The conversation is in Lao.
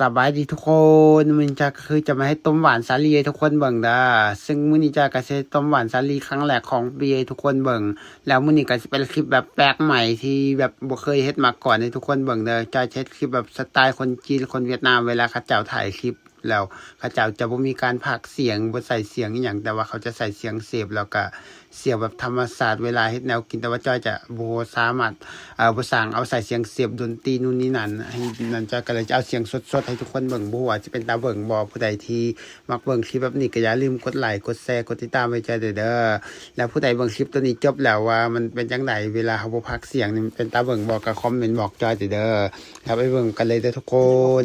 ສະບາຍດີທຸກຄົນ, ມື້ນີ້ຈ້ອຍກໍຄືຈະມາເຮັດຕົ້ມຫວານສາລີໃຫ້ທຸກຄົນເບິ່ງເດີ. ເຊິ່ງມື້ນີ້ຈ້ອຍກໍຊິເຮັດຕົ້ມຫວານສາລີຄັ້ງແລກຂອງປີໃຫ້ທຸກຄົນເບິ່ງ. ແລ້ວມື້ນີ້ກໍຊິເປັນຄລິບແບບແປກໃໝ່ທີ່ແບບບໍ່ເຄີຍເຮັດມາກ່ອນໃຫ້ທຸກຄົນເບິ່ງເດີ. ຈ້ອຍຈະເຮັດຄລິບແບບສະໄຕລ໌ຄົນຈີນ ຄົນຫວຽດນາມ ເວລາເຂົາເຈົ້າຖ່າຍຄລິບ ແລ້ວເຂົາເຈົ້າຈະບໍ່ມີການພາກສຽງ ບໍ່ໃສ່ສຽງອີ່ຫຍັງ, ແຕ່ວ່າເຂົາຈະໃສ່ສຽງເສບ ແລ້ວກໍສຽງແບບທຳມະຊາດເວລາເຮັດແນວກິນ. ແຕ່ວ່າຈ້ອຍຈະບໍ່ສາມາດ ເອີ ບໍ່ສ້າງເອົາໃສ່ສຽງເສບດົນຕີນູ່ນນີ້ນັ້ນ ໃຫ້ນັ້ນ ຈ້ອຍກໍເລີຍຈະເອົາສຽງສົດໆໃຫ້ທຸກຄົນເບິ່ງ. ບໍ່ຮູ້ວ່າຊິເປັນຕາເບິ່ງບໍ່? ຜູ້ໃດທີ່ມັກເບິ່ງຄລິບແບບນີ້ກໍຢ່າລືມກົດໄລ ກົດແຊ ກົດຕິດຕາມໃຫ້ຈ້ອຍເດີ. ແລ້ວຜູ້ໃດເບິ່ງຄລິບໂຕນີ້ຈົບແລ້ວວ່າມັນເປັນຈັ່ງໃດ ເວລາເຮົາບໍ່ພາກສຽງນີ້ ມັນເປັນຕາເບິ່ງບໍ່? ກໍຄອມເມັນບອກຈ້ອຍເດີ. ເຮົາໄປເບິ່ງກັນເລີຍເດີທຸກຄົນ.